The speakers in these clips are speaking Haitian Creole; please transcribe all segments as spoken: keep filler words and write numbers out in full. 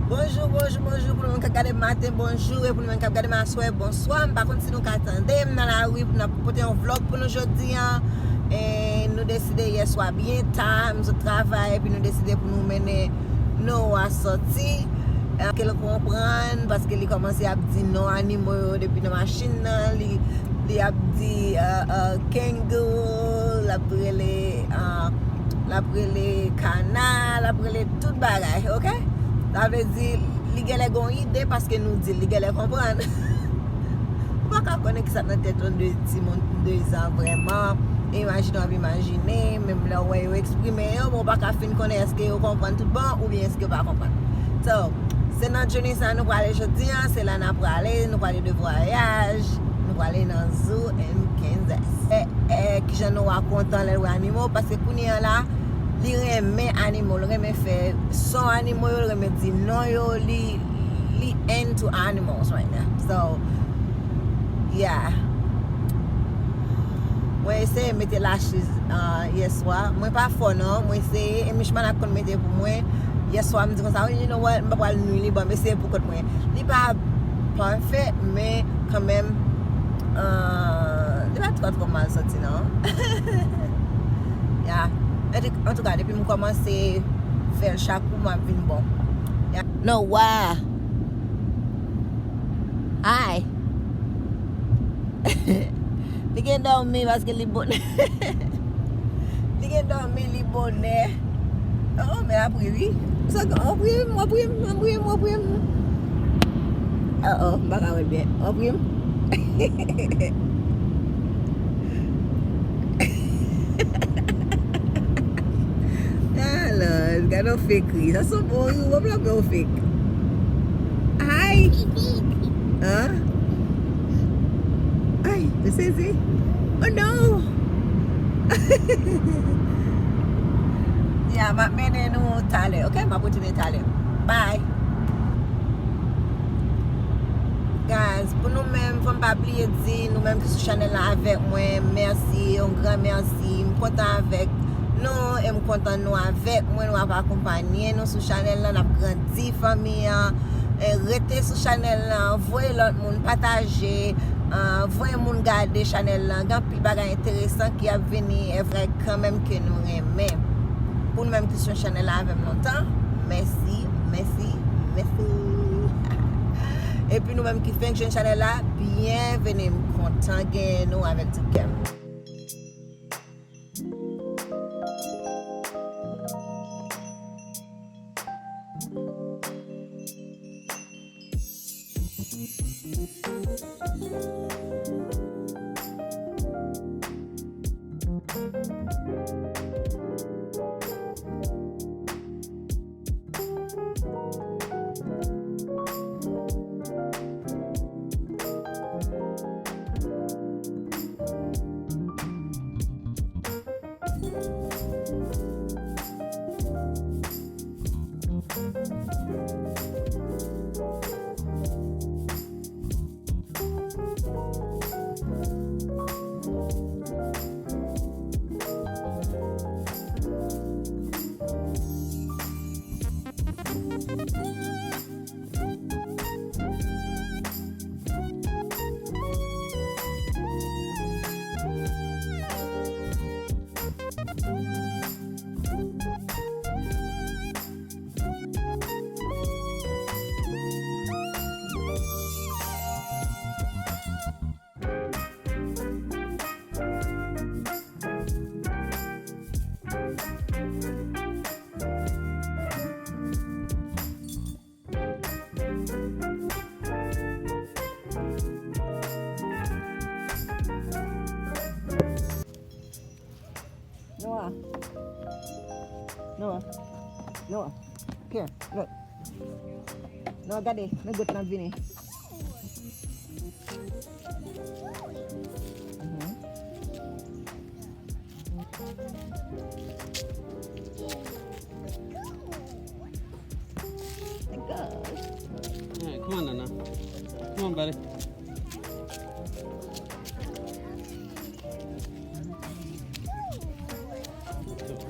Bonjou, bonjou, bonjou pou nou menm k ap gade m maten, bonjou, e pou nou menm k ap gade m aswè, bonswa. M pa konn si nou ka tande m nan lari, m ap pote yon vlòg pou nou jodi a. E nou deside yèswa byen ta, m sot travay, epi nou deside pou nou mennen Noah sòti. E, ke l konprann, paske li kòmanse ap di non animo yo depi nan machin nan. Li, li ap di, e, e, kangaroo, l ap rele, e, l ap rele kana, l ap rele tout bagay, oke? Sa vle di, li genlè gen yon ide paske nou di l, li genlè konprann. Ou pa ka konnen ki sa k nan tèt yon de timoun de zan vrèman. Imajine w ap imajine, menm lè w wè yo eksprime yo, men w pa ka fin konnen èske yo konprann tout bon oubyen èske yo pa konprann. So, se nan journey sa nou prale jodi a, se la n ap prale, nou prale de vwayaj, nou prale nan zoo in Kansas. E, e, kijan Noah kontan lè l wè animo, paske kounye a la, li renmen animo, li renmen fè son animo yo, li renmen di non yo, li, li into animals right now. So, yeah. Mwen eseye mete lachiz, ah, yèswa. Mwen pa fò non, mwen eseye. E Mishmana konn mete pou mwen. Yèswa, m di konsa, "Oh, you know what? M pa pral nwi li, ban m eseye pou kont mwen." Li pa pafè, men kanmenm, ah, li pa twò twò mal santi non. Ya. Antouka, depi m kòmanse fè l chak kou, m ap vin bon. Ya. Noah. Hi. Li gen dòmi paske li bonè. Li gen dòmi, li bonè. Oh, men l ap ri wi. Sa, w ap ri m, w ap ri m, w ap ri m, w ap ri m. Oh, oh, m pa ka wè l byen. W ap ri m. Ah, Lord, gade yon fake ri. Sa se yon bon ri, w ap lape yon fake. Ay! Hein? Ay, ou sezi? Oh no! Ya, m ap mennen nou talè, oke? M ap retounen talè. Bye! Guys, pou nou menm, fò m pa bliye di, nou menm ki sou chanèl la avèk mwen, mèsi, yon gran mèsi. M kontan avèk nou, e m kontan nou avèk mwen, nou ap akonpanye nou sou chanèl la, n ap grandi fanmi an. E rete sou chanèl la, voye lòt moun, pataje, ah, voye moun gade chanèl la. Gen anpil bagay enteresan ki ap vini, e vrè kanmenm ke nou renmen. Pou nou menm ki sou chanèl la avè m lontan, mèsi, mèsi, mèsi. Epi nou menm ki fenk jwenn chanèl la, byenveni, m kontan genyen nou avèk tout kè m. Noah. Noah. Noah. Come here. Look. Noah, gade. Men goat lan ap vini. Mhm. Let go. Alright, come on, Nana. Come on, buddy.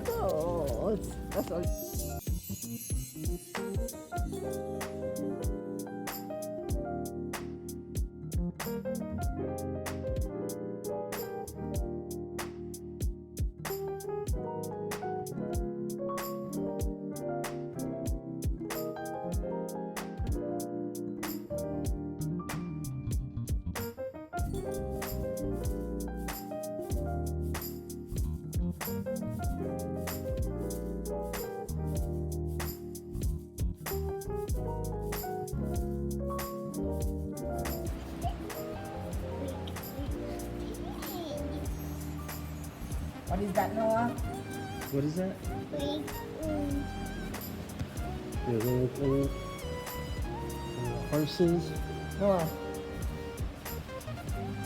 Oh, That's all. What is that, Noah? What is that? Pig. Mm. There's a little, uh, horses. Noah,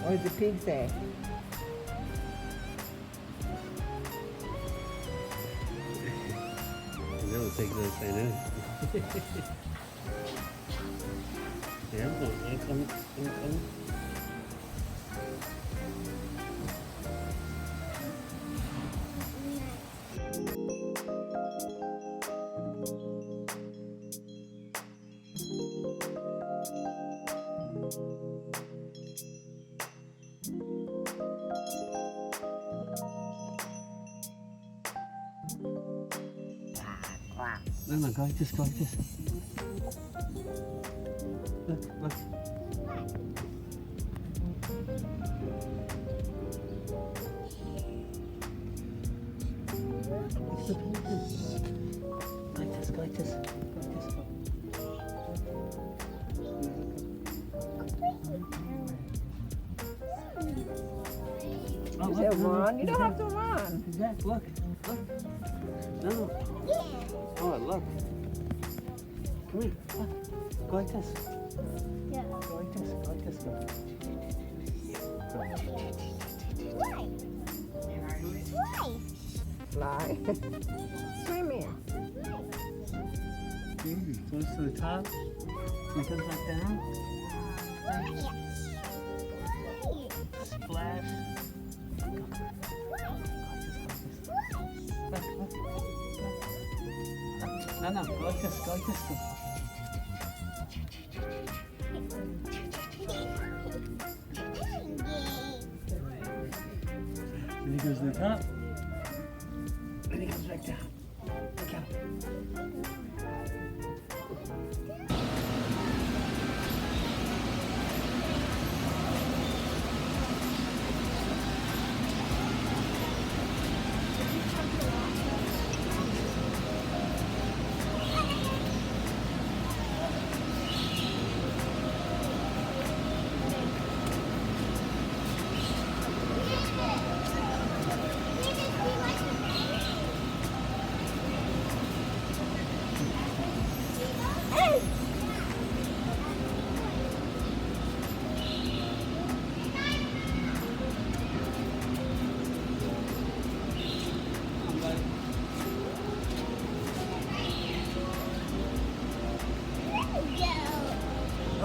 what did the pig say? They don't take no say no. Yeah, I'm going, I'm coming, I'm coming. No, no, go like this, go like this. Look, look. It's the pages. Like this, like this, like this. Oh, you look, said look, look, run. You don't have to run. Zach, look, look. No. Oh, look. Come here. Look. Go like this. Yeah. Go like this. Go like this. Go. Go. Fly. Fly. Swimming. Mm, goes to the top. And comes back down. Splash. No, no, go like this, go like this. Then he goes to the top. Then he comes back down. Look out.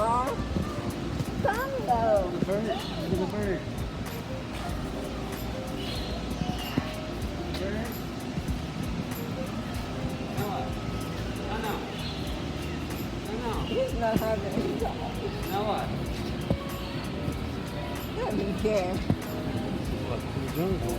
Oh, Tango. The bird. Look at the bird. The bird. Noah. No, no. No, no. He's not having it. Noah. Let me care. This is what the jungle.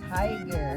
Tiger.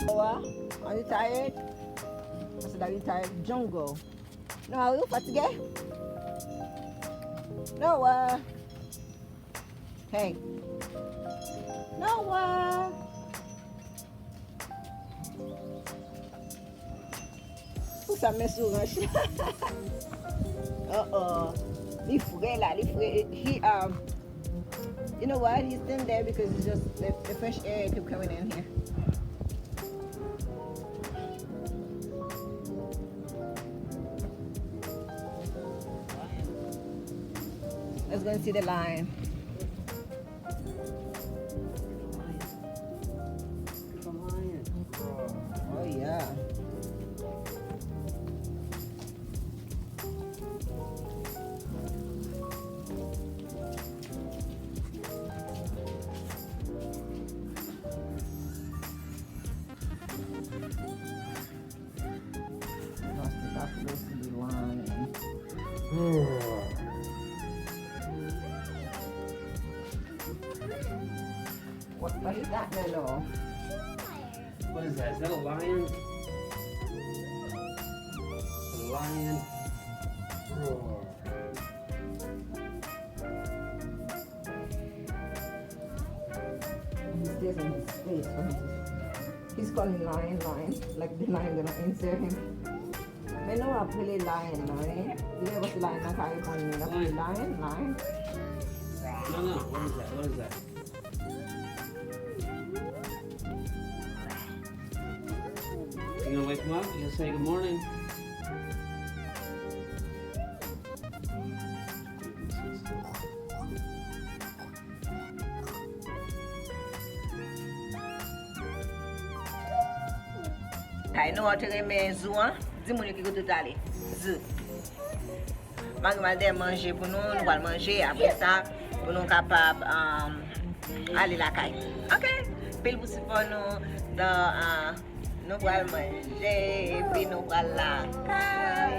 Noah, are you tired? I said, are you tired? Jungle. Noah, are you fatigué? Noah. Hey. Noah. Pou sa men sou ranch la. Oh oh. Li fre la, li fre. He, um, you know what? He's in there because it's just the, the fresh air keep coming in here. Let's go and see the lion. Oh yeah. Paske sa flè sou li lwen. What, what is that, Lelo? What is that? Is that a lion? A lion? Roar. He's dancing on his face when he's, he's calling lion, lion, like the lion gonna answer him. Men nou ap rele lion, lion. Li lè pase lion nan ka reponn li, l ap rele lion, lion. No, no, what is that? What is that? You gonna wake him up? You gonna say good morning? Kay nou an te renmen zoo an. Di moun yo ki kote w t ale. Zoo. Mari m al dèyè manje pou nou, nou pral manje. Apre sa, pou nou kapab, um, ale lakay. Ok. Pil pou sipò nou. Dan, uh, nou pral manje, epi nou pral lakay.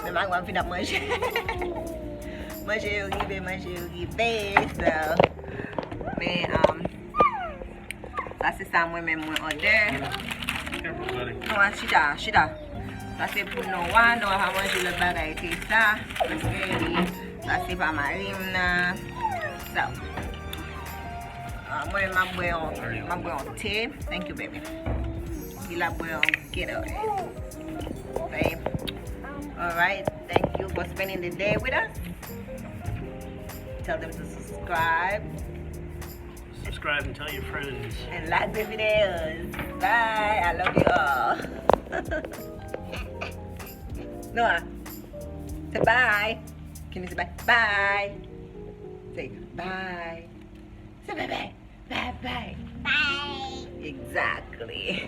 Men mari m ap vin ap manje. Manje yo rive, manje yo rive. So, men, um, sa se sa mwen menm mwen òdè. Noah, chita, chita. Sa se pou Noah. Noah pa manje lòt bagay ke sa. Paske li, sa se pa mari m nan. So, ah, mwen menm m ap bwè yon, m ap bwè yon te. Thank you, baby. Li la bwè yon Gatorade. Babe. All right. Thank you for spending the day with us. Tell them to subscribe. Subscribe and tell your friends. And like the videos. Bye. I love you all. Noah, say bye. Can you say bye? Bye. Say bye. Say bye bye. Bye bye. Bye. Exactly.